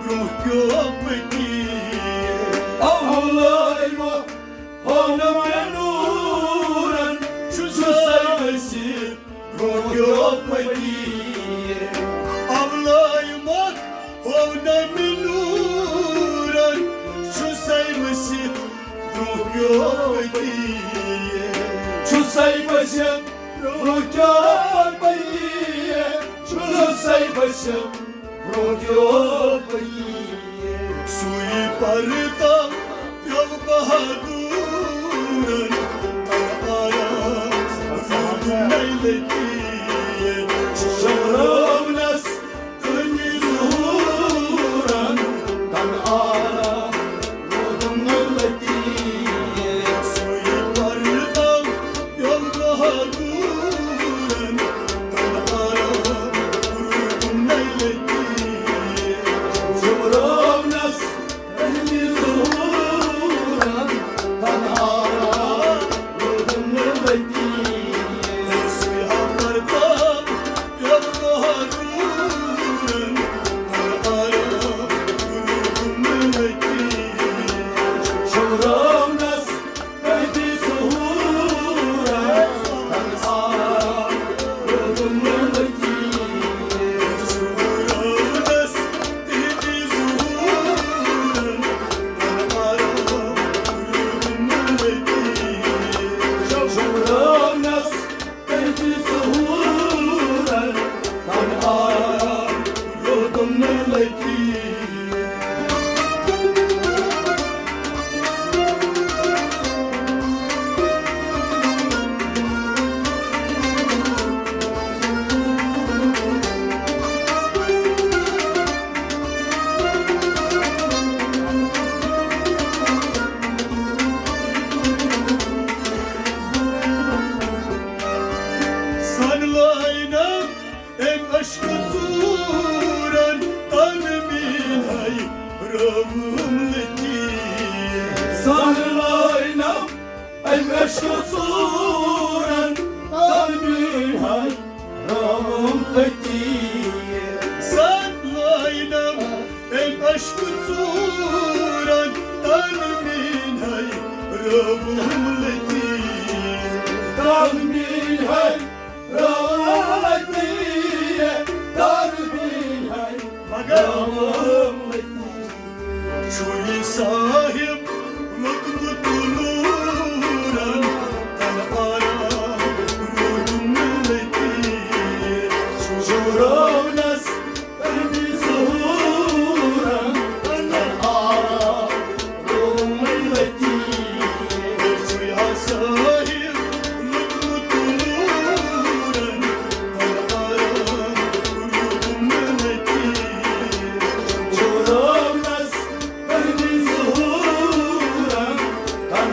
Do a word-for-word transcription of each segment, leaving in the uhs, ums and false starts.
برونٛہہ کیو پٔتی۔ اولٲے مۄکھ ہونم مےٚ نوٗرن، چھُسَے ؤسِتھ برونٛہہ کیو پٔتی۔ اولٲے مۄکھ ہونم مےٚ نوٗرن، چھُسَے ؤسِتھ برونٛہہ کیو پٔتی۔ چھُسَے ؤسِتھ برونٛہہ کیو پٔتی، چھُسَے ؤسِتھ برونٛہہ کیو پٔتی۔ سُے پردٕ پیوٚو بہادُرن، آرام روٗدُم نَے لٔتی۔ شۄنٛگرٲونس تٔمۍ ظہوٗرن، تن آرام روٗدُم نَے لٔتی۔ سُے پردٕ پیوٚو بہادُرن، تن آرام روٗدُم نَے لٔتی۔ شۄنٛگرٲونس تٔمۍ ظہوٗرن، تن آرام روٗدُم نَے لٔتی۔ سُے پردٕ پیوٚو بہادُرن، تن آرام روٗدُم نَے لٔتی۔ شۄنٛگرٲونس تٔتی ظہوٗرن، تن آرام روٗدُم نَے لٔتی۔ شۄنٛگرٲونس تٔتی ظہوٗرن، تن آرام روٗدُم نَے لٔتی۔ شۄنٛگرٲونس تٔتی ظہوٗرن، تن آرام روٗدُم نَے لٔتی۔ سۄنہٕ لٲنم أمۍ اشکہٕ ژوٗرن، تن میٲنۍ ہاے رٲوٕم لٔتی۔ سۄنہٕ لٲنم أمۍ اشکہٕ ژوٗرن، تن میٲنۍ ہاے رٲوٕم لٔتی۔ سۄنہٕ لٲنم أمۍ اشکہٕ ژوٗرن، تن میٲنۍ ہاے رٲوٕم لٔتی۔ تن میٲنۍ ہاے رٲوٕم لٔتی، تن میٲنۍ ہاے رٲوٕم لٔتی۔ چھُ یہِ صاحب لوٚگمُت نوٗرن، تن آرام روٗدُم لٔتی۔ شۄنٛگرٲونس تٔتی ظہوٗرن، تن آرام روٗدُم لٔتی۔ چھُ یہِ صاحب لوٚگمُت نوٗرن، تن آرام روٗدُم لٔتی۔ شۄنٛگرٲونس تٔتی ظہوٗرن، تن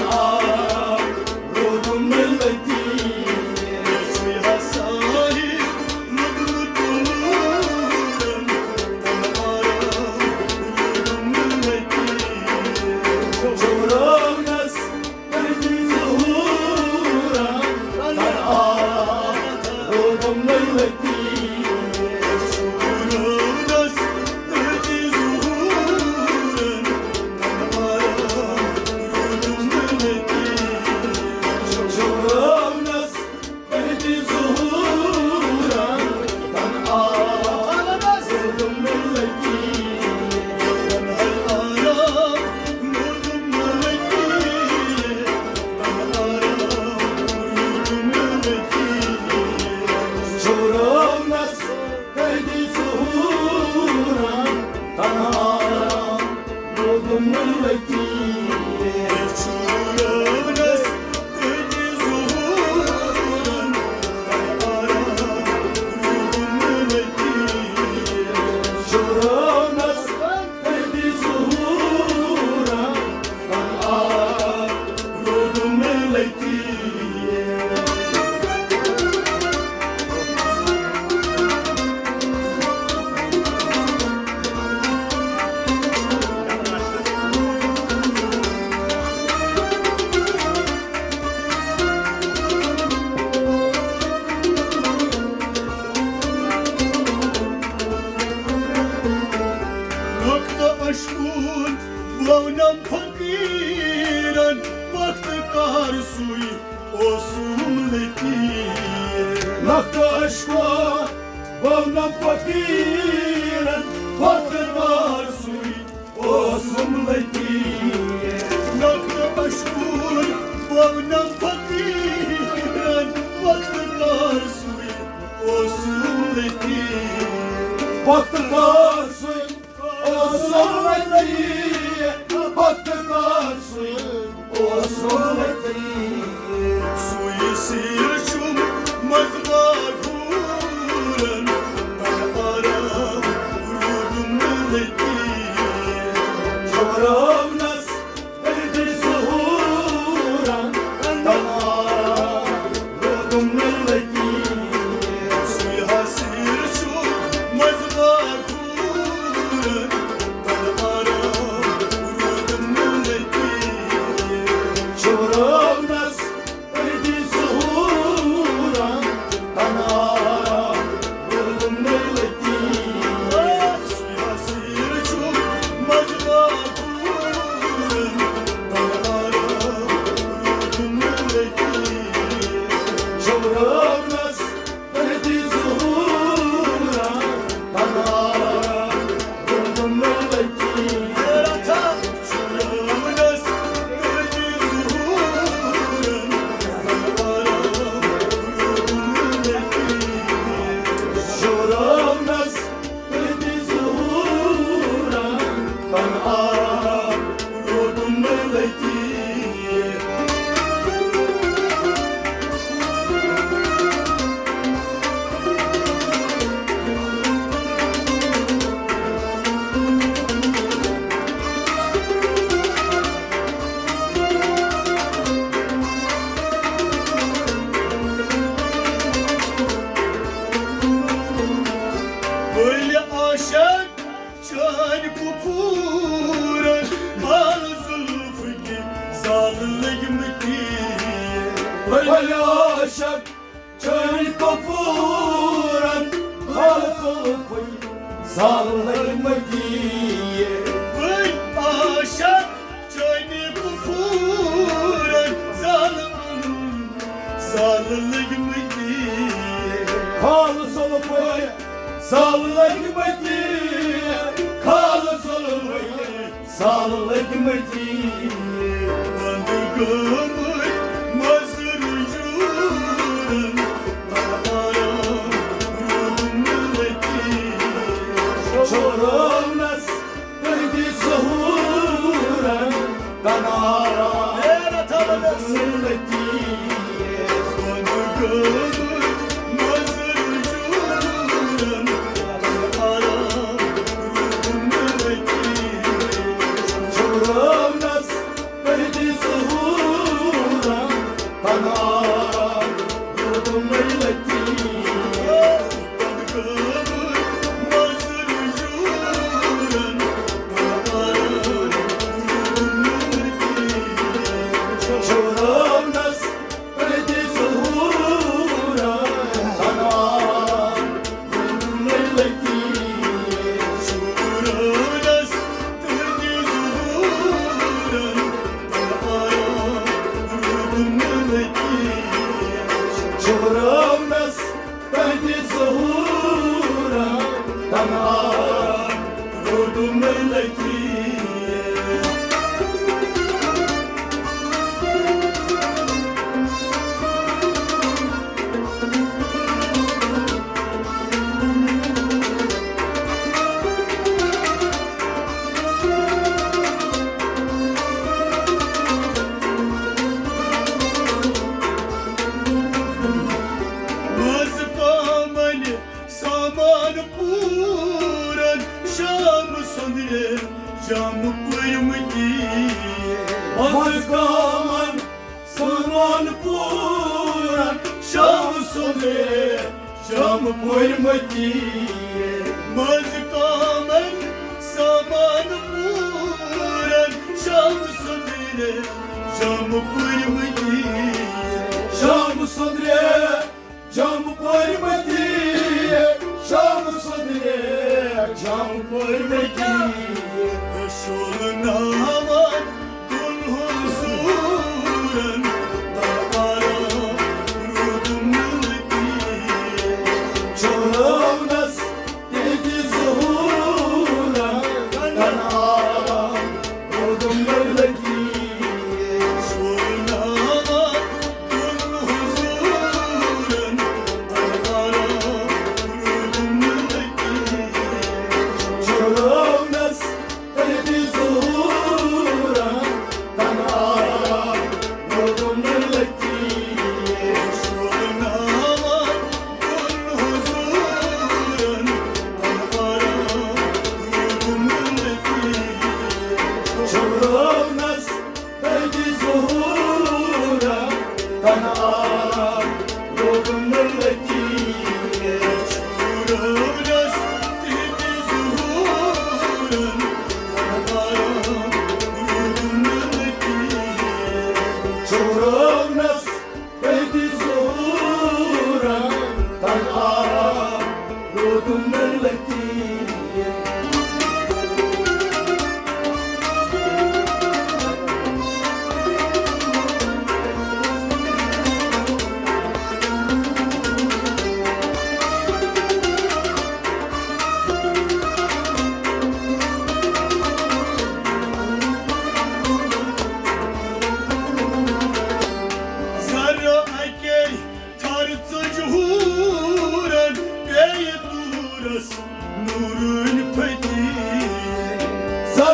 اشکون بونم فقیرن، وقت کار سوی اوسم لطیف۔ لخت اشکون بونم فقیرن، وقت کار سوی اوسم لطیف۔ لخت اشکون بونم فقیرن، وقت کار سوی اوسم لطیف۔ وقت کار سوی اوسم لطیف، وقت کار سوی اوسم لطیف۔ سوی سیر چھُم مزباہ گورن، تن آرام روٗدُم لطیف۔ چھُم رونس أہدِ ظہورن، تن آرام روٗدُم لطیف۔ سُے حسیر چھُ مزباہ گورن، تن آرام روٗدُم لطیف۔ چھُم رونس أہدِ ظہورن، تن آرام روٗدُم لطیف۔ سُے حسیر چھُ مزباہ گورن، تن آرام روٗدُم لطیف۔ چھُم رونس أہدِ ظہورن، تن آرام روٗدُم لطیف۔ چھُم رونس أہدِ ظہورن، تن آرام روٗدُم لطیف۔ چھُم رونس أہدِ ظہورن، تن آرام روٗدُم لطیف۔ بٔلۍ عاشق چٲنۍ کپوٗرن، کالہٕ زُلفہٕ کہِ زالہٕ لٔگمٕتی۔ بٔلۍ عاشق چٲنۍ کپوٗرن، کالہٕ زُلفہٕ کہِ زالہٕ لٔگمٕتی۔ بٔلۍ عاشق چٲنۍ کپوٗرن، زالہٕ، زالہٕ لٔگمٕتی۔ کالہٕ زُلفہٕ کہِ زالہٕ لٔگمٕتی، کالہٕ زُلفہٕ کہِ زالہٕ لٔگمٕتی۔ بنٛد گٲمٕتۍ مزٕ رُجوٗرن، آرام روٗدُم لطیف۔ چھُم رونس أہدِ ظہورن، تن آرام روٗدُم لطیف۔ بنٛد گٲمٕتۍ مزٕ رُجوٗرن، آرام روٗدُم لطیف۔ چھُم رونس أہدِ ظہورن، تن آرام روٗدُم لطیف۔ چھُم رونس أہدِ ظہورن، تن آرام روٗدُم لطیف۔ چھُم رونس أہدِ ظہورن، تن آرام روٗدُم لطیف۔ چھُم رونس أہدِ ظہورن، تن آرام روٗدُم لطیف۔ منٛز کامن سامان پوٗرن، شام سۄندرِ جام پٔرمٕتی۔ منٛز کامن سامان پوٗرن، شام سۄندرِ جام پٔرمٕتی۔ منٛز کامن سامان پوٗرن، شام سۄندرِ جام پٔرمٕتی۔ شام سۄندرِ جام پٔرمٕتی، شام سۄندرِ جام پٔرمٕتی۔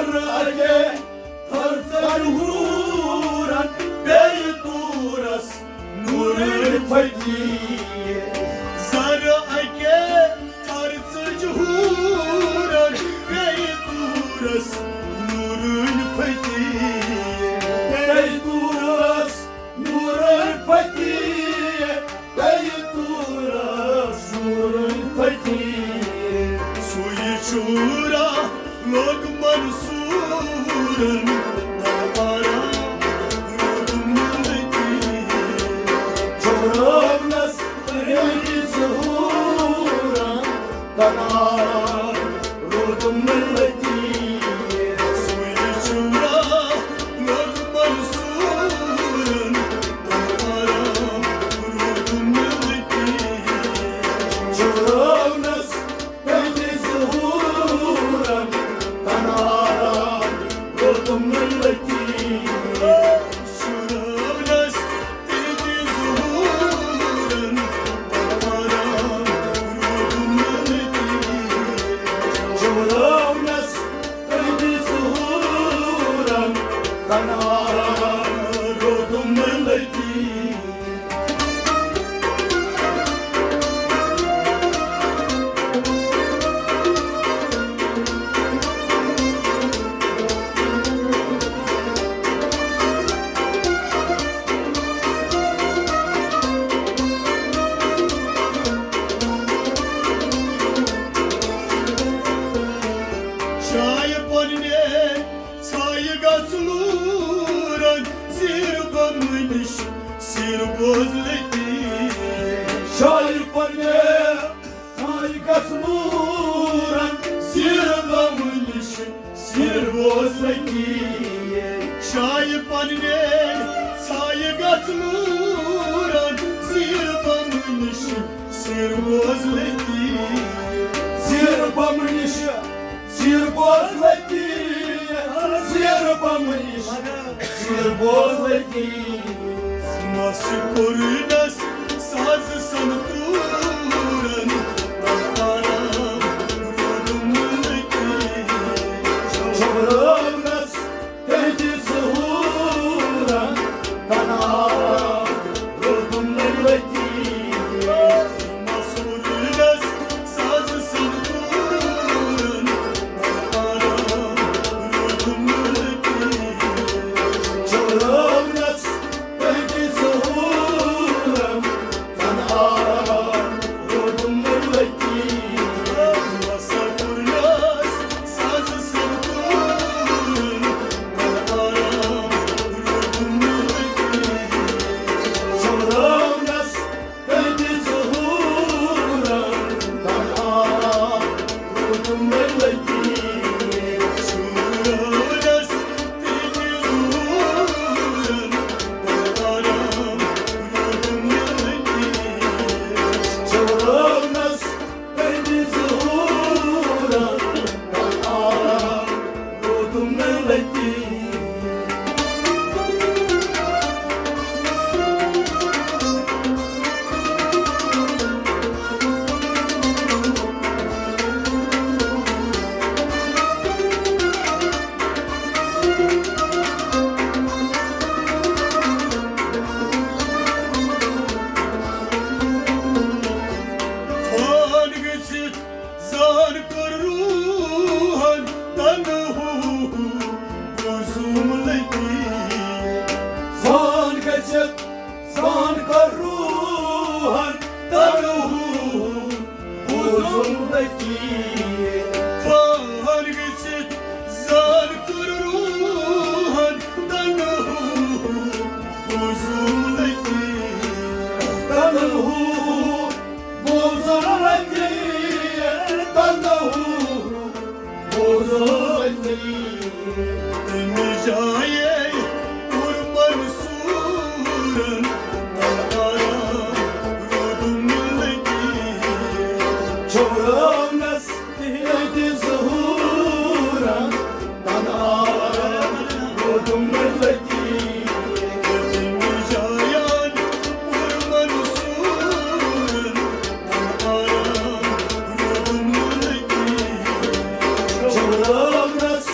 اکے تھرژن حورن پیٚیہِ تورس نوٗرٕنۍ پھٔتی۔ زر اکے تھرژٕج حورن پیٚیہِ تورس نوٗرٕنۍ پھٔتی۔ پیٚیہِ تورس نوٗرٕنۍ پھٔتی۔ پیٚیہِ تورس نوٗرٕنۍ پھٔتی۔ سُے چھُ راہ لوٚگ منصوٗرن دربارا روٗدمُت۔ چھُ رٲونس رٔنٛگۍ ظہوٗرن دربارا روٗدمُت۔ سُے چھُ راہ لوٚگ منصوٗرن دربارا روٗدمُت۔ چھُ رٲونس شایہِ پننہِ ژھایہِ گژھ لوٗرن، زیٖر بمنِش سِر بوز لٔتی۔ شایہِ پننہِ ژھایہِ گژھ لوٗرن، زیٖر بمنِش سِر بوز لٔتی۔ شایہِ پننہِ ژھایہِ گژھ لوٗرن، زیٖر بمنِش سِر بوز لٔتی۔ زیٖر بمنِش سِر بوز لٔتی۔ زیٖر بمنِش سِر بوز لٔتی۔ مس کوٚرنس ساز سنتورن، آرام روٗدمُت۔ چھُ رٲونس تہنٛدِ ظہوٗرن دربارا روٗدمُت۔ مسرورس ساز سنتورن دربارا روٗدمُت۔ چھُ رٲونس تہنٛدِ ظہوٗرن دربارا روٗدمُت۔ مسرورس ساز سنتورن فان گٔژھِتھ زان کٔر روحن تنہو بوزُم لطیف۔ فان گٔژھِتھ زان کٔر روحن تنہو بوزُم لطیف۔ فان گٔژھِتھ زان کٔر روحن تنہو بوزُم لطیف۔ تنہو بوزُم لطیف، تنہو بوزُم لطیف۔ تَمہِ جایے کوٚر منصوٗرن تَلارا روٗدُم لطیف۔ چھُ رٲونس تِہنٛدِ ظہوٗرن تَلارا روٗدُم لطیف۔ تَمہِ جایے کوٚر منصوٗرن تَلارا روٗدُم لطیف۔ چھُ رٲونس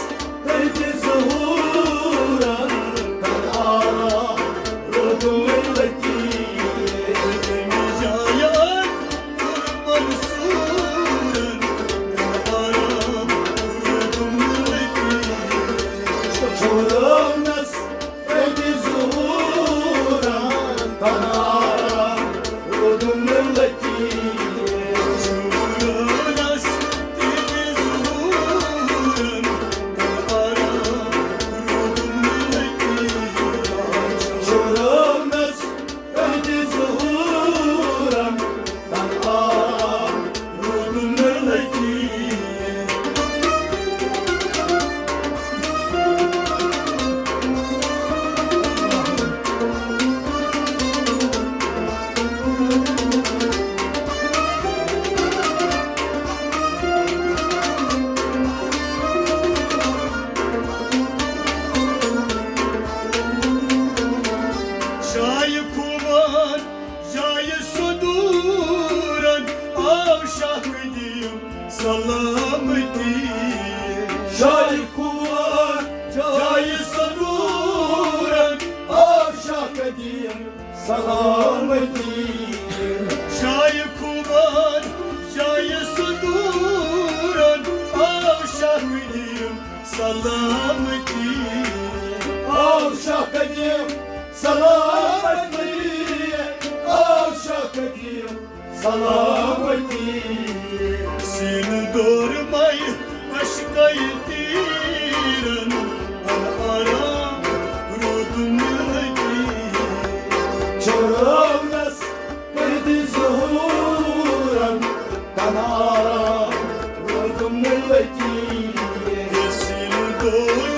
سلامتی۔ شایہِ خوبان، شایہِ صدورن، آو شاہ قدیم سلامتی۔ آو شاہ قدیم سلامتی، آو شاہ قدیم سلامتی۔ سینہٕ دور مے مشکے تیرن، آرام روٗدُم نہٕ لگی۔ چرٲونس کٔرۍ دِ ظہوٗرن، تن آرام روٗدُم نہٕ لگی۔ سینہٕ دور